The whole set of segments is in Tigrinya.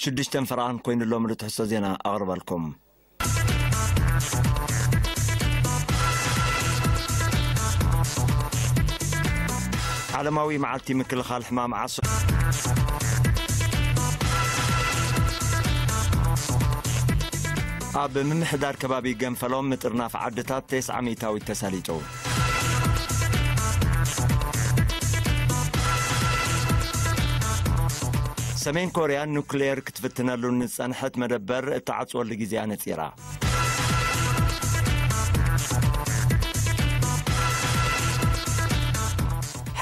ሽዱሽተን ፈረቓን ኮይኑ ኣሎ ምሉእ ትሕዝቶ ዜና ኣቕርበልኩም። ዓለማዊ መዓልቲ ምክልኻል ሕማም ዓሶ። ኣብ ምምሕዳር ከባቢ ገንፈሎም ምጥርናፍ ዓድታት ተስዓ ሚእታዊት ተሳሊጡ። ሰሜን ኮርያ ኑክሌር ክትፍትነሉ ንዝጸንሐት መደበር እትዓጽወሉ ግዜ ኣነጺራ።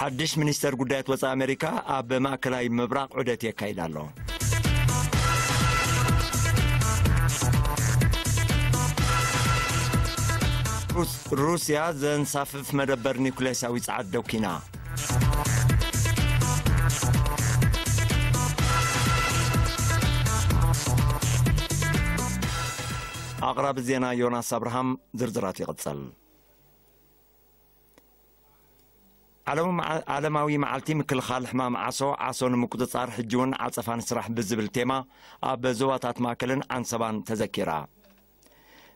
ሓድሽ ሚኒስተር ጉዳያት ወጻኢ ኣሜሪካ ኣብ ማእከላይ ምብራቕ ዑደት የካይድ ኣሎ። ሩስ-፣ ሩስያ ዘንሳፍፍ መደበር ኒኩሌሳዊ ጸዓት ደኪና። ኣቕራቢ ዜና ዮናስ ኣብርሃም፣ ዝርዝራት ይቕጽል። ዓለማዊ መዓ-፣ ዓለማዊ መዓልቲ ምክልኻል ሕማም ዓሶ፣ ዓሶ ንምቁጽጻር ሕጂ እውን ዓጸፋ ንስራሕ ብዝብል ቴማ ኣብ ዞባታት ማእከልን ዓንሰባን ተዘኪራ።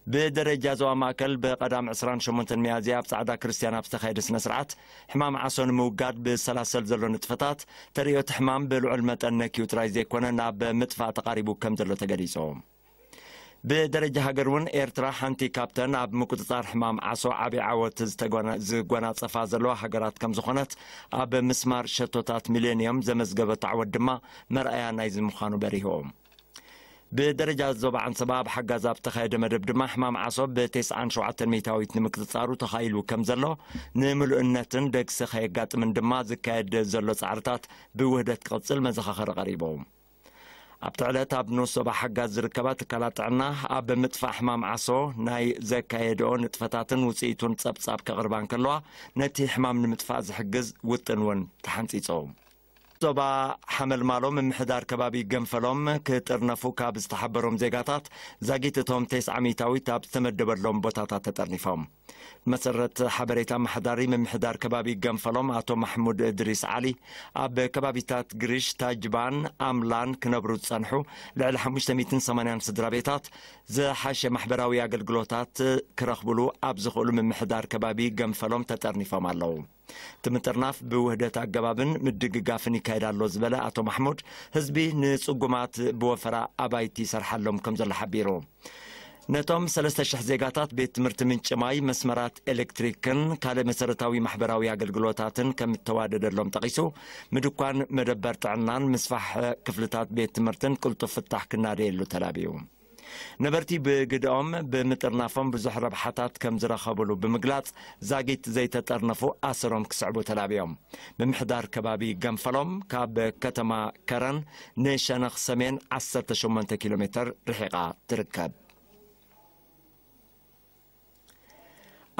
ብደረጃ ዞባ ማእከል ብቐዳም ዕስራን ሸሞንተን ሚያዝያ ኣብ ጻዕዳ ክርስትያን ኣብ ዝተኻየደ ስነ ስርዓት፣ ሕማም ዓሶ ንምውጋድ ብሰላሰል ዘሎ ንጥፈታት፣ ተርእዮቲ ሕማም ብልዑል መጠን ነክዩ ጥራይ ዘይኮነ ናብ ምጥፋእ ተቓሪቡ ከም ዘሎ ተገሊጹ። ብደረጃ ሃገር እውን ኤርትራ ሓንቲ ካብተን ኣብ ምቁጽጻር ሕማም ዓሶ ዓቢ ዓወት ዝተጎና-፣ ዝጎናጸፋ ዘለዋ ሃገራት ከም ዝኾነት ኣብ ምስማር ሸቶታት ሚሌንየም ዘመዝገበቶ ዓወት ድማ መርኣያ ናይዚ ምዃኑ በሪሁ። ብደረጃ ዞባ ዓንሰባ ኣብ ሓጋዝ ኣብ ተኻየደ መደብ ድማ ሕማም ዓሶ ብተስዓን ሸውዓተን ሚእታዊት ንምቁጽጻሩ ተኻኢሉ ከም ዘሎ፣ ንምሉእነትን ደግሲ ከየጋጥምን ድማ ዝካየድ ዘሎ ጻዕርታት ብውህደት ክቕጽል መዘኻኸሪ ቀሪቡ። ኣብቲ ዕለት ኣብ ንኡስ ዞባ ሓጋዝ ዝርከባ ትካላት ጥዕና ኣብ ምጥፋእ ሕማም ዓሶ ናይ ዘካየድኦ ንጥፈታትን ውጽኢቱን ጸብጻብ ከቕርባ እንከለዋ፣ ነቲ ሕማም ንምጥፋእ ዝሕግዝ ውጥን እውን ተሓንጺጹ። ዞባ ሓመልማሎ ምምሕዳር ከባቢ ገንፈሎም ክጥርነፉ ካብ ዝተሓበሮም ዜጋታት ዛጊት እቶም ተስዓ ሚእታዊት ኣብ ዝተመደበሎም ቦታታት ተጠርኒፎም። መሰረት ሓበሬታ ኣመሓዳሪ ምምሕዳር ከባቢ ገንፈሎም ኣቶ ማሕሙድ እድሪስ ዓሊ፣ ኣብ ከባቢታት ግሪሽ፣ ታጅባን ኣምላን ክነብሩ ዝጸንሑ ልዕሊ ሓሙሽተ ሚእትን ሰማንያን ስድራ ቤታት ዝሓሸ ማሕበራዊ ኣገልግሎታት ክረኽብሉ ኣብ ዝኽእሉ ምምሕዳር ከባቢ ገንፈሎም ተጠርኒፎም ኣለዉ። እቲ ምጥርናፍ ብውህደት ኣገባብን ምድግጋፍን ይካየድ ኣሎ ዝበለ ኣቶ ማሕሙድ፣ ህዝቢ ንጽጉማት ብወፈራ ኣባይቲ ይሰርሓሎም ከም ዘሎ ሓቢሩ። ነቶም ሰለስተ ሽሕ ዜጋታት ቤት ትምህርቲ ምንጪ ማይ፣ መስመራት ኤሌክትሪክን ካልእ መሰረታዊ ማሕበራዊ ኣገልግሎታትን ከም እተዋደደሎም ጠቒሱ፣ ምድኳን መደበር ጥዕናን ምስፋሕ ክፍልታት ቤት ትምህርትን ቅልጡፍ ፍታሕ ክናደየሉ ተላብዩ። ነበርቲ ብግደኦም ብምጥርናፎም ብዙሕ ረብሓታት ከም ዝረኸብሉ ብምግላጽ፣ ዛጊት ዘይተጠርነፉ ኣሰሮም ክስዕቡ ተላብዮም። ምምሕዳር ከባቢ ገንፈሎም ካብ ከተማ ከረን ንሸነኽ ሰሜን ዓሰርተ ሸሞንተ ኪሎ ሜተር ርሒቓ ትርከብ።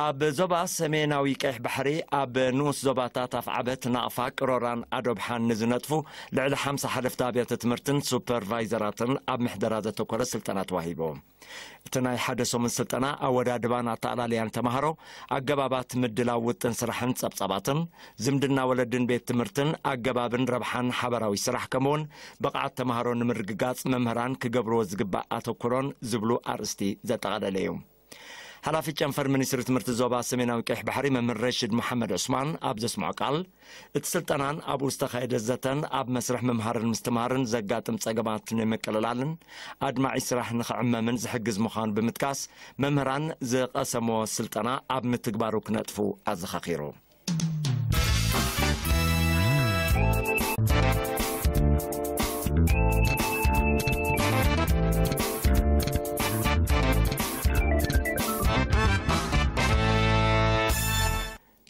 ኣብ ዞባ ሰሜናዊ ቀይሕ ባሕሪ ኣብ ንኡስ ዞባታት ኣፍዓበት፣ ናቕፋ፣ ቅሮራን ኣዶብሓን ንዝነጥፉ ልዕሊ ሓምሳ ሓለፍቲ ኣብያተ ትምህርትን ሱፐርቫይዘራትን ኣብ ምሕደራ ዘተኮረ ስልጠና ተዋሂቡ። እቲ ናይ ሓደ ሰሙን ስልጠና ኣወዳድባን ኣተኣላልያን ተማሃሮ፣ ኣገባባት ምድላው ውጥን ስራሕን ጸብጻባትን፣ ዝምድና ወለድን ቤት ትምህርትን፣ ኣገባብን ረብሓን ሓበራዊ ስራሕ፣ ከምኡውን ብቕዓት ተማሃሮ ንምርግጋጽ መምህራን ክገብርዎ ዝግባእ ኣተኩሮን ዝብሉ ኣርእስቲ ዘጠቓለለ እዩ። ሓላፊ ጨንፈር ሚኒስትሪ ትምህርቲ ዞባ ሰሜናዊ ቀይሕ ባሕሪ መምህር ረሽድ መሓመድ ዑስማን ኣብ ዘስምዖ ቃል፣ እቲ ስልጠናን ኣብኡ ዝተኻየደ ዘተን ኣብ መስርሕ ምምሃርን ምስትምሃርን ዘጋጥም ጸገማት ንምቅልላልን ኣድማዒ ስራሕ ንኽዕመምን ዝሕግዝ ምዃኑ ብምጥቃስ፣ መምህራን ዝቐሰምዎ ስልጠና ኣብ ምትግባሩ ክነጥፉ ኣዘኻኺሩ።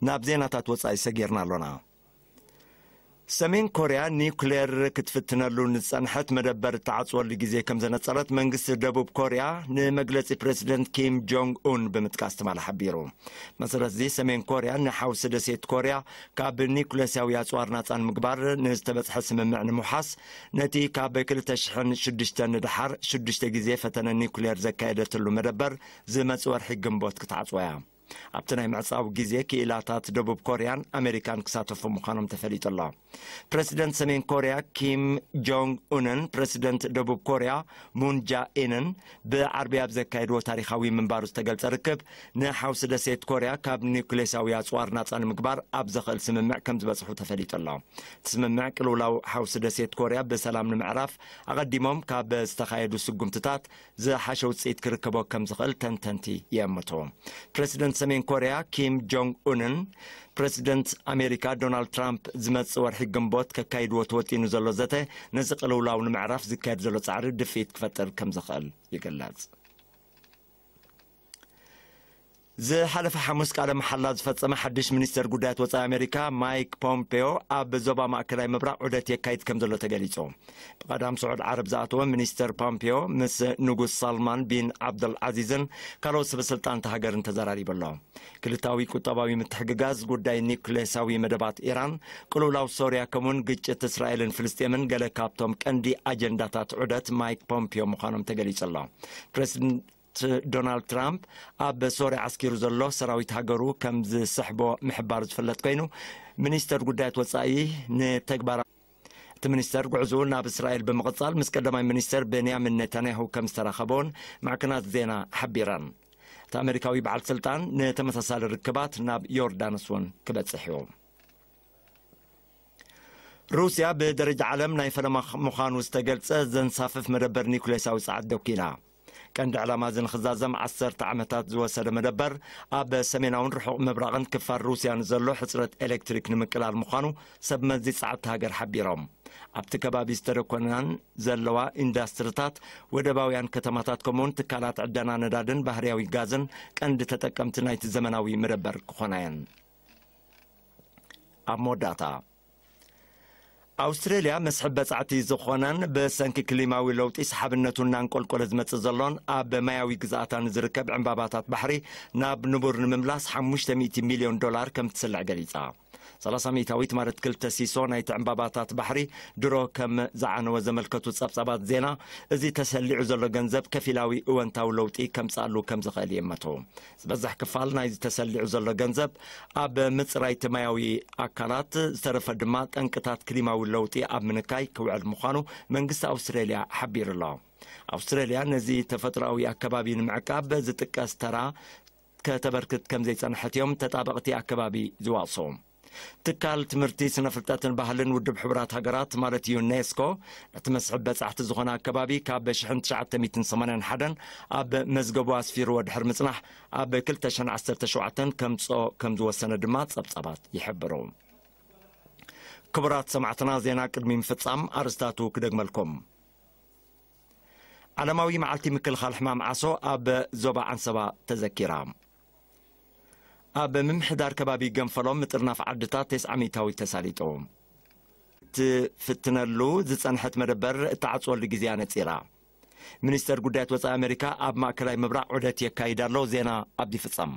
ናብ ዜናታት ወጻኢ ሰጊርና ኣሎና። ሰሜን ኮርያ ኒውክሌር ክትፍትነሉ ንዝጸንሐት መደበር እትዓጽወሉ ግዜ ከም ዘነጸረት መንግስቲ ደቡብ ኮርያ ንመግለጺ ፕረሲደንት ኪም ጆንግ ኡን ብምጥቃስ ትማሊ ሓቢሩ። መሰረት እዚ፣ ሰሜን ኮርያ ንሓውሲ ደሴት ኮርያ ካብ ኒውክሌሳዊ ኣጽዋር ናጻ ንምግባር ንዝተበጽሐ ስምምዕ ንምውሓስ፣ ነቲ ካብ ክልተ ሽሕን ሽዱሽተን ንደሓር ሽዱሽተ ግዜ ፈተነ ኒውክሌር ዘካየደትሉ መደበር ዝመጽእ ወርሒ ግንቦት ክትዓጽዎ እያ። ኣብቲ ናይ ምዕጻው ግዜ ክኢላታት ደቡብ ኮርያን ኣሜሪካን ክሳተፉ ምዃኖም ተፈሊጡ ኣሎ። ፕረሲደንት ሰሜን ኮርያ ኪም ጆንግ ኡንን ፕረሲደንት ደቡብ ኮርያ ሙን ጃኢንን ብዓርቢ ኣብ ዘካየድዎ ታሪኻዊ ምንባሩ ዝተገልጸ ርክብ፣ ንሓውሲ ደሴት ኮርያ ካብ ኒውክሌሳዊ ኣጽዋር ናጻ ንምግባር ኣብ ዘኽእል ስምምዕ ከም ዝበጽሑ ተፈሊጡ ኣሎ። እቲ ስምምዕ ቅልውላው ሓውሲ ደሴት ኮርያ ብሰላም ንምዕራፍ ኣቐዲሞም ካብ ዝተኻየዱ ስጉምትታት ዝሓሸ ውጽኢት ክርከቦ ከም ዝኽእል ተንተንቲ ይእምቱ። ፕረሲደንት ሰሜን ኮርያ ኪም ጆንግ ኡንን ፕረሲደንት ኣሜሪካ ዶናልድ ትራምፕ ዝመጽእ ወርሒ ግንቦት ከካይድዎ ተወጢኑ ዘሎ ዘተ፣ ነዚ ቅልውላው ንምዕራፍ ዝካየድ ዘሎ ጻዕሪ ድፍኢት ክፈጥር ከም ዝኽእል ይግለጽ። ዝሓለፈ ሓሙስ ቃለ መሓላ ዝፈጸመ ሓድሽ ሚኒስተር ጉዳያት ወጻኢ ኣሜሪካ ማይክ ፖምፔዮ፣ ኣብ ዞባ ማእከላይ ምብራቕ ዑደት የካይድ ከም ዘሎ ተገሊጹ። ብቐዳም ስዑድ ዓረብ ዝኣተወ ሚኒስተር ፖምፔዮ ምስ ንጉስ ሳልማን ቢን ዓብደል ዓዚዝን ካልኦት ሰበ ስልጣን እታ ሃገርን ተዘራሪቡ ኣሎ። ክልታዊ ቁጠባዊ ምትሕግጋዝ፣ ጉዳይ ኒውክሌሳዊ መደባት ኢራን፣ ቅልውላው ሶርያ፣ ከምኡውን ግጭት እስራኤልን ፍልስጤምን ገለ ካብቶም ቀንዲ ኣጀንዳታት ዑደት ማይክ ፖምፒዮ ምዃኖም ተገሊጹ ኣሎ። ፕሬዚደንት ዶናልድ ትራምፕ ኣብ ሶርያ ዓስኪሩ ዘሎ ሰራዊት ሃገሩ ከም ዝስሕቦ ምሕባሩ ዝፍለጥ ኮይኑ፣ ሚኒስተር ጉዳያት ወጻኢ ንተግባራ እቲ ሚኒስተር ጉዕዝኡ ናብ እስራኤል ብምቕጻል፣ ምስ ቀዳማይ ሚኒስተር ቤንያሚን ኔታንያሁ ከም ዝተራኸበ እውን ማዕከናት ዜና ሓቢረን። እቲ ኣሜሪካዊ በዓል ስልጣን ንተመሳሳሊ ርክባት ናብ ዮርዳኖስ እውን ክበጽሕ እዩ። ሩስያ ብደረጃ ዓለም ናይ ፈለማ ምዃኑ ዝተገልጸ ዘንሳፍፍ መደበር ኒውክሌሳዊ ጸዓት ደኪላ። ቀንዲ ዕላማ እዚ ንኽዛዘም ዓሰርተ ዓመታት ዝወሰደ መደበር፣ ኣብ ሰሜናውን ርሑቕ ምብራቕን ክፋል ሩስያ ንዘሎ ሕጽረት ኤሌክትሪክ ንምቅላል ምዃኑ ሰብ መዚ ጸዓት ሃገር ሓቢሮም። ኣብቲ ከባቢ ዝተደኮናን ዘለዋ ኢንዳስትሪታት፣ ወደባውያን ከተማታት፣ ከምኡውን ትካላት ዕደና ነዳድን ባህርያዊ ጋዝን ቀንዲ ተጠቀምቲ ናይቲ ዘመናዊ መደበር ክኾና እየን። ኣብ መወዳእታ፣ ኣውስትሬልያ መስሕብ በጻዕቲ ዝኾነን ብሰንኪ ክሊማዊ ለውጢ ሰሓብነቱ እናንቆልቆለ ዝመጽእ ዘሎን ኣብ ማያዊ ግዝኣታ ንዝርከብ ዕምባባታት ባሕሪ ናብ ንቡር ንምምላስ ሓሙሽተ ሚእቲ ሚልዮን ዶላር ከም ትስልዕ ገሊጻ። ሰላሳ ሚእታዊት ማለት ክልተ ሲሶ ናይቲ ዕምባባታት ባሕሪ ድሮ ከም ዝዓነወ ዘመልከቱ ጸብጻባት ዜና፣ እዚ ተሰሊዑ ዘሎ ገንዘብ ከፊላዊ እወንታዊ ለውጢ ከምጽኣሉ ከም ዝኽእል ይእመቱ። ዝበዝሕ ክፋል ናይዚ ተሰሊዑ ዘሎ ገንዘብ ኣብ ምጽራይ ማያዊ ኣካላት፣ ዝተረፈ ድማ ጠንቅታት ክሊማዊ ለውጢ ኣብ ምንካይ ክውዕል ምዃኑ መንግስቲ ኣውስትሬልያ ሓቢሩ ኣሎ። ኣውስትሬልያ ነዚ ተፈጥሮኣዊ ኣከባቢ ንምዕቃብ ዝጥቀስ ተራ ከተበርክት ከም ዘይጸንሐት እዮም ተጣበቕቲ ኣከባቢ ዝዋቕሱ። ትካል ትምህርቲ፣ ስነ ፍልጠትን ባህልን ውድብ ሕቡራት ሃገራት ማለት ዩኔስኮ፣ ነቲ መስሕብ በጻሕቲ ዝኾነ ኣከባቢ ካብ ሽሕን ትሽዓተ ሚእትን ሰማንያን ሓደን ኣብ መዝገቡ ኣስፊርዎ ድሕሪ ምጽናሕ፣ ኣብ ክልተ ሽሕን ዓሰርተ ሸውዓተን ከምጽኦ ከም ዝወሰነ ድማ ጸብጻባት ይሕብሩ። ክቡራት ሰማዕትና፣ ዜና ቅድሚ ምፍጻም ኣርእስታቱ ክደግመልኩም። ዓለማዊ መዓልቲ ምክልኻል ሕማም ዓሶ ኣብ ዞባ ዓንሰባ ተዘኪራ። ኣብ ምምሕዳር ከባቢ ገንፈሎም ምጥርናፍ ዓድታት ተስዓ ሚእታዊት ተሳሊጡ። ትፍትነሉ ዝጸንሐት መደበር እተዓጽወሉ ግዜ ኣነጺራ። ሚኒስተር ጉዳያት ወጻኢ ኣሜሪካ ኣብ ማእከላይ ምብራቕ ዑደት የካይድ ኣሎ። ዜና ኣብዲ ፍጸም።